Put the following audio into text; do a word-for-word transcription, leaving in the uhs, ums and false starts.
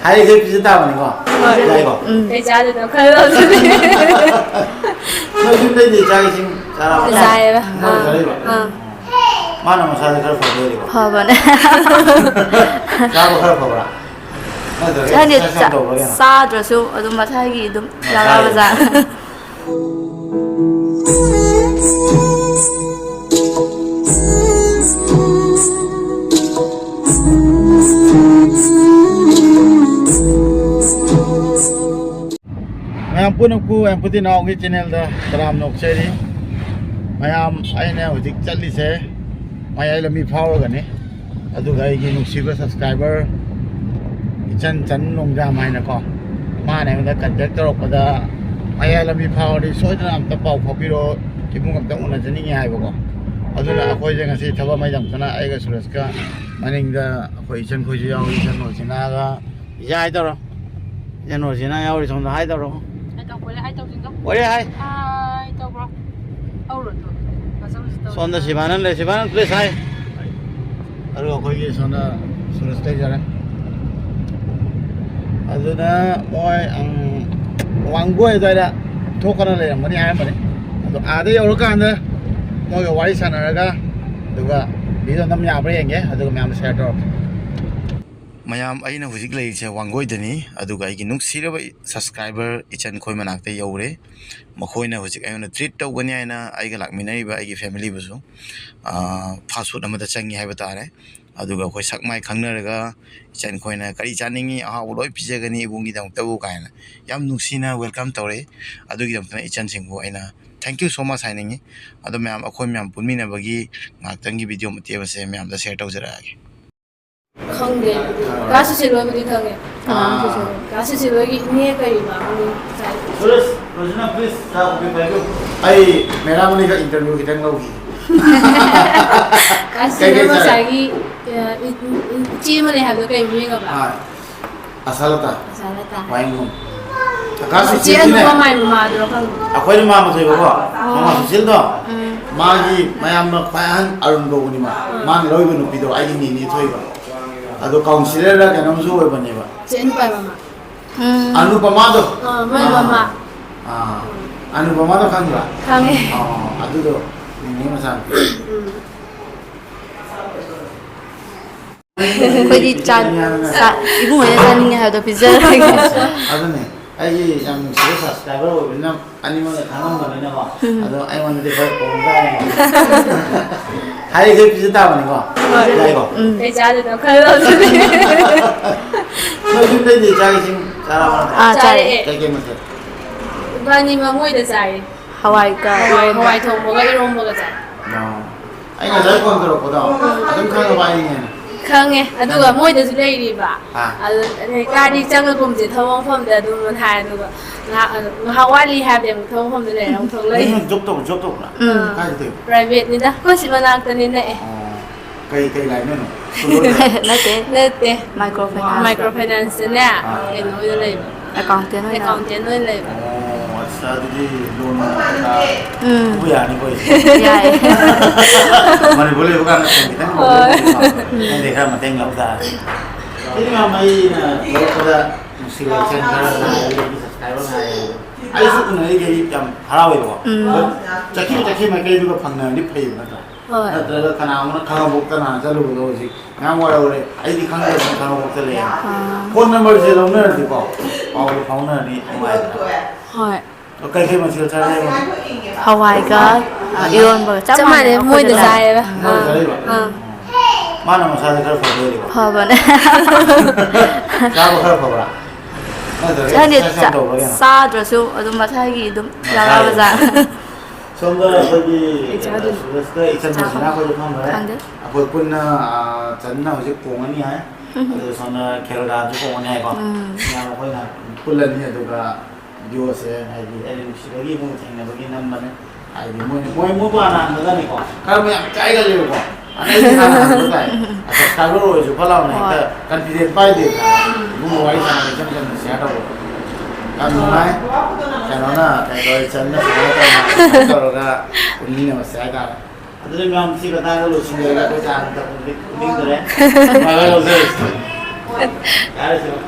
ꯍꯥꯏꯔꯤꯁꯦ ꯄꯤꯖ ꯇꯥꯕꯅꯤꯀꯣ꯫ ꯍꯣꯏ꯫ ꯌꯥꯏꯀꯣ? ꯎꯝ꯫ ꯀꯩ ꯆꯥꯗꯣꯏꯅꯣ ꯈꯜꯂꯣ ꯑꯗꯨꯗꯤ꯫ ꯅꯣꯏ ꯌꯨꯝꯗꯩꯗꯤ ꯆꯥꯛ ꯏꯁꯤꯡ ꯆꯥꯔꯕ? ꯆꯥꯏꯌꯦꯕ꯫ ꯅꯣꯏ ꯑꯥ꯫ ꯆꯥꯔꯤꯕ? ꯑꯥ꯫ ꯃꯥꯅ ꯃꯁꯥꯁꯦ ꯈꯔ ꯐꯕ ꯑꯣꯏꯔꯤꯕ? ꯐꯕꯅꯦ꯫ ꯆꯥꯕ ꯈꯔ ꯐꯕ꯭ꯔꯥ? ꯅꯠꯇ꯭ꯔꯒ ꯍꯥꯏꯗꯤ exercise ꯌꯥꯝ ꯆꯥ-, ꯇꯧꯕ꯭ꯔꯥ ꯀꯩꯅꯣ? ꯆꯥꯗ꯭ꯔꯁꯨ ꯑꯗꯨꯝ ꯃꯁꯥꯒꯤ ꯑꯗꯨꯝ ꯃꯁꯥꯒꯤ꯫ ꯂꯥꯛꯑꯕ ꯖꯥꯠ꯫ ꯃꯌꯥꯝ ꯄꯨꯝꯅꯃꯛꯄꯨ ꯑꯦꯝꯄꯨꯇꯤ ꯅꯥꯎꯒꯤ ꯆꯦꯅꯦꯜꯗ ꯇꯔꯥꯝꯅ ꯑꯣꯛꯆꯔꯤ꯫ ꯃꯌꯥꯝ, ꯑꯩꯅ ꯍꯧꯖꯤꯛ ꯆꯠꯂꯤꯁꯦ ꯃꯌꯥꯏ ꯂꯝꯕꯤ ꯐꯥꯎꯔꯒꯅꯤ꯫ ꯑꯗꯨꯒ ꯑꯩꯒꯤ ꯅꯨꯡꯁꯤꯕ subscriber ꯏꯆꯟ ꯆꯟ ꯅꯣꯡꯖꯥꯝ ꯍꯥꯏꯅꯀꯣ, ꯃꯥꯅ ꯑꯩꯉꯣꯟꯗ contact ꯇꯧꯔꯛꯄꯗ, "ꯃꯌꯥꯏ ꯂꯝꯕꯤ ꯐꯥꯎꯔꯗꯤ ꯁꯣꯏꯗꯅ ꯑꯝꯇ ꯄꯥꯎ ꯐꯥꯎꯕꯤꯔꯛꯑꯣ, ꯏꯕꯨꯡ ꯑꯝꯇ ꯎꯅꯖꯅꯤꯡꯉꯦ" ꯍꯥꯏꯕꯀꯣ꯫ ꯑꯗꯨꯅ ꯑꯩꯈꯣꯏꯁꯦ ꯉꯁꯤ ꯊꯕꯛ ꯑꯃ ꯂꯩꯇꯅ ꯑꯩꯒ ꯁꯨꯔꯖꯀ, ꯃꯅꯤꯡꯗ ꯑꯩꯈꯣꯏ ꯏꯆꯟ ꯈꯣꯏꯁꯨ ꯌꯥꯎꯔꯤ, ꯏꯆꯟ ꯔꯣꯖꯤꯅꯥꯒ, ꯏꯆꯥ ꯍꯥꯏ ꯇꯧꯔꯣ, ꯏꯆꯟ ꯔꯣꯖꯤꯅꯥ ꯌꯥꯎꯔꯤ, ꯁꯣꯝꯗ ꯍꯥꯏ ꯇꯧꯔꯣ꯫ ꯍꯥꯏ ꯇꯧ, ꯀꯣꯏꯔꯦ, ꯍꯥꯏ ꯇꯧꯁꯤꯡꯗꯣ꯫ ꯀꯣꯏꯔꯦ ꯍꯥꯏ꯫ ꯍꯥꯏ ꯇꯧꯕ꯭ꯔꯣ? ꯍꯧꯔꯣ ꯑꯗꯨ꯫ ꯃꯆꯝꯁꯨ ꯇꯧꯔꯣ꯫ ꯁꯣꯝꯗ ꯁꯤꯕꯥꯅꯟ ꯂꯩ, ꯁꯤꯕꯥꯅꯟ please ꯍꯥꯏ꯫ ꯑꯗꯨꯒ ꯑꯩꯈꯣꯏꯒꯤ ꯁꯣꯝꯗ ꯁꯨꯔꯖ ꯂꯩꯖꯔꯦ꯫ ꯑꯗꯨꯅ ꯃꯣꯏ, ꯎꯝ, ꯋꯥꯡꯒꯣꯏ ꯑꯗꯨꯋꯥꯏꯗ ꯊꯣꯛꯀꯅ ꯂꯩꯔꯝꯒꯅꯤ ꯍꯥꯏꯔꯝꯕꯅꯤ꯫ ꯑꯗꯣ ꯑꯥꯗ ꯌꯧꯔꯀꯥꯟꯗ ꯃꯣꯏꯒ ꯋꯥꯔꯤ ꯁꯥꯟꯅꯔꯒ, ꯑꯗꯨꯒ video ꯅꯝ ꯌꯥꯕ꯭ꯔꯥ ꯌꯦꯡꯒꯦ, ꯑꯗꯨꯒ ꯃꯌꯥꯝꯗ share ꯇꯧꯔꯛꯀꯦ꯫ ꯃꯌꯥꯝ, ꯑꯩꯅ ꯍꯧꯖꯤꯛ ꯂꯩꯔꯤꯁꯦ ꯋꯥꯡꯒꯣꯏꯗꯅꯤ, ꯑꯗꯨꯒ ꯑꯩꯒꯤ ꯅꯨꯡꯁꯤꯔꯕ subscriber ꯏꯆꯟ ꯈꯣꯏ ꯃꯅꯥꯛꯇ ꯌꯧꯔꯦ꯫ ꯃꯈꯣꯏꯅ ꯍꯧꯖꯤꯛ ꯑꯩꯉꯣꯟꯗ treat ꯇꯧꯒꯅꯤ ꯍꯥꯏꯅ ꯑꯩꯒ ꯂꯥꯛꯃꯤꯟꯅꯔꯤꯕ ꯑꯩꯒꯤ family ꯕꯨꯁꯨ, ꯑꯥ, fast food ꯑꯃꯗ ꯆꯪꯉꯤ ꯍꯥꯏꯕ ꯇꯥꯔꯦ꯫ ꯑꯗꯨꯒ ꯑꯩꯈꯣꯏ ꯁꯛ ꯃꯥꯏ ꯈꯪꯅꯔꯒ ꯏꯆꯟ ꯈꯣꯏꯅ "ꯀꯔꯤ ꯆꯥꯅꯤꯡꯉꯤ? ꯑꯍꯥꯎꯕ ꯂꯣꯏ ꯄꯤꯖꯒꯅꯤ ꯏꯕꯨꯡꯒꯤꯗꯃꯛꯇꯕꯨ" ꯀꯥꯏꯅ ꯌꯥꯝ ꯅꯨꯡꯁꯤꯅ welcome ꯇꯧꯔꯛꯏ꯫ ꯑꯗꯨꯒꯤꯗꯃꯛꯇ ꯏꯆꯟꯁꯤꯡꯕꯨ ꯑꯩꯅ thank you so much ꯍꯥꯏꯅꯤꯡꯉꯤ꯫ ꯑꯗꯣ ꯃꯌꯥꯝ, ꯑꯩꯈꯣꯏ ꯃꯌꯥꯝ ꯄꯨꯟꯃꯤꯟꯅꯕꯒꯤ ꯉꯥꯏꯍꯥꯛꯇꯪꯒꯤ video ꯃꯇꯦꯛ ꯑꯃꯁꯦ ꯃꯌꯥꯝꯗ share ꯇꯧꯖꯔꯛꯑꯒꯦ꯫ ꯈꯪꯗꯦ꯫ ꯀꯥ ꯁꯨꯁꯤꯜ ꯍꯣꯏꯕꯨꯗꯤ ꯈꯪꯉꯦ꯫ ꯑꯥ꯫ ꯀꯥ ꯁꯨꯁꯤꯜ ꯍꯣꯏꯒꯤ ꯏꯅꯦ ꯀꯔꯤꯕ? ꯁꯨꯔꯦꯁ, ꯔꯣꯖꯤꯅꯥ, please, ꯆꯥ ꯀꯣꯐꯤ ꯄꯥꯏꯕꯤꯌꯨ꯫ ꯑꯩ ꯃꯦꯗꯥꯝ ꯑꯅꯤꯒ interview ꯈꯤꯇꯪ ꯂꯧꯈꯤ꯫ ꯀꯥ ꯁꯨꯁꯤꯜ ꯀꯩꯀꯩ ꯍꯣꯏ ꯆꯥꯏ? ꯉꯁꯥꯏꯒꯤ, ꯑ, ꯏ-, ꯏ-, ꯏꯆꯦ ꯑꯃ ꯂꯩ ꯍꯥꯏꯕꯗꯣ ꯀꯩ ꯃꯃꯤꯡ ꯑꯕ? ꯑꯥ, ꯑꯁꯥꯂꯇꯥ꯫ ꯑꯁꯥꯂꯇꯥ꯫ ꯋꯥꯍꯦꯡꯕꯝ꯫ ꯀꯥ ꯏꯆꯦ ꯁꯨꯁꯤꯜꯒꯤꯅꯦ꯫ ꯑꯅꯨꯄꯃꯥꯏ ꯃꯃꯥꯗꯨꯔꯣ ꯈꯪꯗꯦ꯫ ꯑꯩꯈꯣꯏꯅ ꯃꯥꯃ ꯊꯣꯏꯕꯀꯣ, ꯑꯣ꯫ ꯃꯃꯥ ꯁꯨꯁꯤꯜꯗꯣ, ꯎꯝ꯫ ꯃꯥꯒꯤ ꯃꯌꯥꯝꯕ ꯈ꯭ꯋꯥꯏ ꯑꯍꯟ ꯑꯔꯨꯟ ꯀꯧꯕꯅꯤ ꯃꯥ꯫ ꯎꯝ꯫ ꯃꯥꯅ ꯂꯧꯔꯤꯕ ꯅꯨꯄꯤꯗꯣ ꯑꯩꯒꯤ ꯅꯦꯅꯦ ꯊꯣꯏꯕ꯫ ꯑꯗꯣ ꯀꯥꯎꯟꯁꯤꯂꯔꯗ ꯀꯩꯅꯣꯝꯁꯨ ꯑꯣꯏꯕꯅꯦꯕ꯫ ꯆꯦ ꯑꯅꯨꯄꯃꯥ꯫ ꯎꯝ꯫ ꯑꯅꯨꯄꯃꯥꯗꯣ? ꯑꯥ, ꯃꯥꯏ ꯑꯥ꯫ ꯃꯃꯥ꯫ ꯑꯥ꯫ ꯑꯅꯨꯄꯃꯥꯗꯣ ꯈꯪꯕ꯭ꯔꯥ? ꯈꯪꯉꯦ꯫ ꯑꯥ, ꯑꯗꯨꯗꯣ ꯅꯦꯅꯦ ꯃꯆꯥꯅꯨꯄꯤ꯫ ꯎꯝ꯫ ꯑꯩꯈꯣꯏꯗꯤ ꯆꯥ-, ꯆꯥ-, ꯏꯕꯨꯡꯉꯣꯅ ꯆꯥꯅꯤꯡꯉꯦ ꯍꯥꯏꯕꯗꯣ ꯄꯤꯖꯔꯒꯦ꯫ ꯑꯗꯨꯅꯦ, ꯑꯩꯒꯤ ꯌꯥꯝ ꯅꯨꯡꯁꯤꯕ subscriber ꯑꯣꯏꯕꯅꯤꯅ ꯑꯅꯤꯃꯛꯅ ꯈꯪꯉꯝꯕꯅꯤꯅꯀꯣ꯫ ꯎꯝ꯫ ꯑꯗꯣ ꯑꯩꯉꯣꯟꯗꯗꯤ ꯈꯔ ꯀꯣꯝ ꯇꯥꯔꯦ꯫ ꯍꯥꯏꯔꯤꯁꯦ ꯄꯤꯖ ꯇꯥꯕꯅꯤꯀꯣ꯫ ꯍꯣꯏ꯫ ꯌꯥꯏꯀꯣ? ꯎꯝ꯫ ꯀꯩ ꯆꯥꯗꯣꯏꯅꯣ ꯈꯜꯂꯣ ꯑꯗꯨꯗꯤ꯫ ꯅꯣꯏ ꯌꯨꯝꯗꯩꯗꯤ ꯆꯥꯛ ꯏꯁꯤꯡ ꯆꯥꯔꯕ ꯅꯠꯇ꯭ꯔꯣ? ꯑꯥ, ꯆꯥꯔꯦ꯫ ꯆꯥꯔꯦ꯫ ꯀꯩꯀꯩ ꯃꯊꯦꯜ? ꯏꯕꯥꯅꯤ ꯃꯃꯣꯏꯗ ꯆꯥꯏꯌꯦ꯫ ꯍꯋꯥꯏꯒ ꯍꯋꯥꯏ, ꯏꯔꯣꯝꯕ꯫ ꯍꯋꯥꯏ ꯊꯣꯡꯕꯒ ꯏꯔꯣꯝꯕꯒ ꯆꯥꯏ꯫ ꯑꯣ꯫ ꯑꯩ ꯉꯁꯥꯏ phone ꯇꯧꯔꯛꯄꯗꯣ ꯑꯗꯨꯝ ꯈꯪꯉꯕ ꯑꯩꯅꯦꯅ? ꯈꯪꯉꯦ꯫ ꯑꯗꯨꯒ ꯃꯣꯏꯗꯁꯨ ꯂꯩꯔꯤꯕ꯫ ꯑꯥ꯫ ꯑꯗꯨ ꯀꯥꯏꯗꯤ ꯆꯪꯉ ꯀꯨꯝꯁꯦ ꯊꯕꯛ ꯃꯐꯝꯗ ꯑꯗꯨꯝ ꯍꯥꯏ꯫ ꯑꯗꯨꯒ ꯉꯥꯏꯍꯥꯛ, ꯉꯥꯏꯍꯥꯛ ꯋꯥꯠꯂꯤ ꯍꯥꯏꯕꯗꯤ ꯑꯃꯨꯛ ꯊꯕꯛ ꯃꯐꯝꯗ ꯂꯩꯔ ꯑꯃꯨꯛ ꯊꯣꯛꯂꯛꯏ꯫ ꯅꯪ job ꯇꯧꯕ, job ꯇꯧꯕ꯭ꯔꯥ? ꯎꯝ꯫ ꯀꯥꯏꯗ ꯇꯧꯔꯤꯕ? Privateꯅꯤꯗ꯫ ꯑꯩꯈꯣꯏ ꯁꯤ ꯃꯅꯥꯛꯇꯅꯤ ꯅꯛꯑꯦ꯫ ꯑꯣ꯫ ꯀꯩ, ꯀꯩ line ꯅꯣ? ꯅꯠꯇꯦ꯫ ꯃꯥꯏꯀ꯭ꯔꯣ ꯐꯥꯏꯅꯥꯟꯁꯇ꯫ ꯃꯥꯏꯀ꯭ꯔꯣ ꯐꯥꯏꯅꯥꯟꯁꯇꯅꯦ, ꯑꯥ꯫ ꯀꯩꯅꯣ ꯑꯣꯏꯅ ꯂꯩꯕ꯫ Accountant ꯑꯣꯏꯅ꯫ Accountant ꯑꯣꯏꯅ ꯂꯩꯕ꯫ ꯑꯣ, ꯑꯠꯆꯥ, ꯑꯗꯨꯗꯤ loan ꯀꯩꯀꯥ ꯎꯝ꯫ ꯂꯧꯕ ꯌꯥꯅꯤꯀꯣ ꯑꯩꯁꯦ? ꯌꯥꯏ꯫ ꯃꯅꯤꯄꯨꯔ ꯂꯩꯕ ꯀꯥꯟꯗ ꯁꯦꯟ ꯈꯤꯇꯪ ꯍꯣꯏ꯫ ꯂꯧꯕ ꯌꯥꯅꯤꯀꯣ? ꯅꯪꯗꯤ ꯈꯔ ꯃꯇꯦꯡ ꯂꯧ ꯇꯥꯔꯦ꯫ ꯁꯤꯅ ꯃꯌꯥꯝ ꯑꯩꯅ ꯂꯧꯔꯛꯄꯗ ꯅꯨꯡꯁꯤꯕ ꯏꯆꯟ ꯈꯔ ꯉꯥꯏꯔꯦ, ꯑꯩꯒꯤ subscriber ꯉꯥꯏꯔꯦ꯫ ꯑꯩꯁꯨ ꯎꯅꯔꯤꯈꯩ ꯌꯥꯝ ꯍꯔꯥꯎꯋꯦꯕꯀꯣ꯫ ꯎꯝ꯫ ꯆꯠꯈꯤꯕ, ꯆꯠꯈꯤꯕ ꯃꯥꯏꯀꯩꯗꯨꯒ ꯐꯪꯅꯔꯗꯤ ꯐꯩꯌꯦꯕ ꯅꯠꯇ꯭ꯔꯥ? ꯍꯣꯏ꯫ ꯅꯠꯇ꯭ꯔꯒ ꯀꯅꯥꯒꯨꯝꯕꯅ ꯈꯪꯉꯕꯣꯛꯇ ꯅꯍꯥꯟ ꯆꯠꯂꯨꯕꯗꯣ ꯍꯧꯖꯤꯛ ꯃꯌꯥꯝ ꯋꯥꯔꯧꯔꯦ꯫ ꯑꯩꯗꯤ ꯈꯪꯗꯕꯅꯤꯅ ꯈꯪꯉꯕꯣꯛꯇ ꯂꯩꯌꯦ꯫ ꯑꯥ꯫ Phone numberꯁꯦ ꯂꯧꯅꯔꯗꯤꯀꯣ, ꯄꯥꯎꯗꯣ ꯐꯥꯎꯅꯔꯗꯤ ꯅꯨꯡꯉꯥꯏꯗꯅ꯫ ꯍꯣꯏ꯫ ꯑꯗꯣ ꯀꯩ ꯀꯩ ꯃꯊꯦꯜ ꯆꯥꯔꯒꯦ? ꯍꯋꯥꯏꯒ, ꯑ, ꯏꯔꯣꯟꯕꯒ ꯆꯞ ꯆꯞ ꯃꯥꯟꯅꯩ, ꯃꯥꯟꯅꯩ, ꯑꯩꯈꯣꯏꯗ ꯃꯣꯏꯗ ꯂꯩ꯫ ꯆꯥꯏꯌꯦꯕ꯫ ꯃꯣꯏꯗ ꯑꯥ, ꯆꯥꯏꯕ? ꯑꯥ꯫ ꯃꯥꯅ ꯃꯁꯥꯁꯦ ꯈꯔ ꯐꯕ ꯑꯣꯏꯔꯤꯕ? ꯐꯕꯅꯦ꯫ ꯆꯥꯕ ꯈꯔ ꯐꯕ꯭ꯔꯥ? ꯅꯠꯇ꯭ꯔꯒ ꯈꯪꯗꯦ, exercise ꯌꯥꯝ ꯆꯥ-, ꯇꯧꯕ꯭ꯔꯥ ꯀꯩꯅꯣ? ꯆꯥꯗ꯭ꯔꯁꯨ ꯑꯗꯨꯝ ꯃꯁꯥꯒꯤ ꯑꯗꯨꯝ ꯃꯁꯥꯒꯤ꯫ ꯌꯥꯎꯔꯛꯑꯕ ꯖꯥꯠꯅꯦ꯫ ꯁꯣꯝꯗ ꯑꯩꯈꯣꯏꯒꯤ, ꯁꯨꯔꯖꯀ ꯏꯆꯟ ꯔꯣꯁꯤꯅꯥ ꯑꯩꯈꯣꯏꯁꯨ ꯐꯝꯈ꯭ꯔꯦ꯫ ꯈꯪꯗꯦ꯫ ꯑꯩꯈꯣꯏ ꯄꯨꯟꯅ, ꯑ, ꯆꯟꯅ ꯍꯧꯖꯤꯛ ꯈꯣꯡꯉꯅꯤ ꯍꯥꯏ꯫ ꯎꯝ꯫ ꯑꯗꯨꯒ ꯁꯣꯝꯗ ꯈꯦꯔꯣꯗꯥꯁꯨ ꯈꯣꯡꯉꯅꯤ ꯍꯥꯏꯀꯣ꯫ ꯎꯝ꯫ ꯃꯌꯥꯝ ꯑꯩꯈꯣꯏꯅ ꯄꯨꯜꯂꯅꯤ, ꯑꯗꯨꯒ videoꯁꯦ ꯍꯥꯏꯗꯤ ꯑꯩꯅ ꯅꯨꯡꯁꯤꯕꯒꯤ ꯏꯃꯨꯡ ꯊꯦꯡꯅꯕꯒꯤ ꯅꯝꯕꯅꯦ꯫ ꯍꯥꯏꯗꯤ ꯃꯣꯏ, ꯃꯣꯏ, ꯃꯣꯏꯕꯨ ꯍꯥꯟꯅ ꯍꯪꯒꯗꯕꯅꯤꯀꯣ꯫ ꯈꯔ ꯃꯌꯥꯝ ꯏꯀꯥꯏꯒꯜꯂꯦꯕꯀꯣ꯫ ꯑꯗꯩꯗꯤ ꯍꯥꯟꯅ ꯍꯪꯕ ꯇꯥꯏ꯫ ꯑ, subscriber ꯑꯣꯏꯔꯁꯨ ꯐꯠ ꯂꯥꯎꯅ ꯍꯣꯏ꯫ ꯍꯦꯛꯇ confidence ꯄꯥꯏꯗꯦꯗꯅ꯫ ꯏꯕꯨꯡꯒ ꯋꯥꯔꯤ ꯁꯥꯟꯅꯕ ꯏꯆꯝ ꯆꯝꯅ share ꯇꯧꯕ꯫ ꯌꯥꯝ ꯅꯨꯡꯉꯥꯏ꯫ ꯀꯩꯅꯣꯅ, ꯀꯩꯅꯣ, ꯏꯆꯟꯅ ꯁꯨꯃꯥꯏꯅ ꯇꯧꯅ, ꯁꯨꯃꯥꯏꯅ ꯇꯧꯔꯒ ꯄꯨꯟꯃꯤꯟꯅꯕꯁꯦ ꯍꯥꯏꯇꯥꯔꯦ꯫ ꯑꯗꯨꯗꯤ ꯃꯌꯥꯝ ꯁꯤ ꯃꯇꯥꯡꯗ ꯂꯣꯏꯁꯤꯟꯖꯔꯒꯦ꯫ ꯑꯩꯈꯣꯏ ꯆꯥ ꯅꯨꯡ ꯊꯛꯄꯗꯨꯗꯤ ꯄꯨꯅꯤꯡꯗꯔꯦ꯫ ꯃꯥ ꯂꯣꯏ ꯂꯧꯖꯔꯁꯤ꯫ ꯌꯥꯔꯦ ꯁꯤꯃ꯫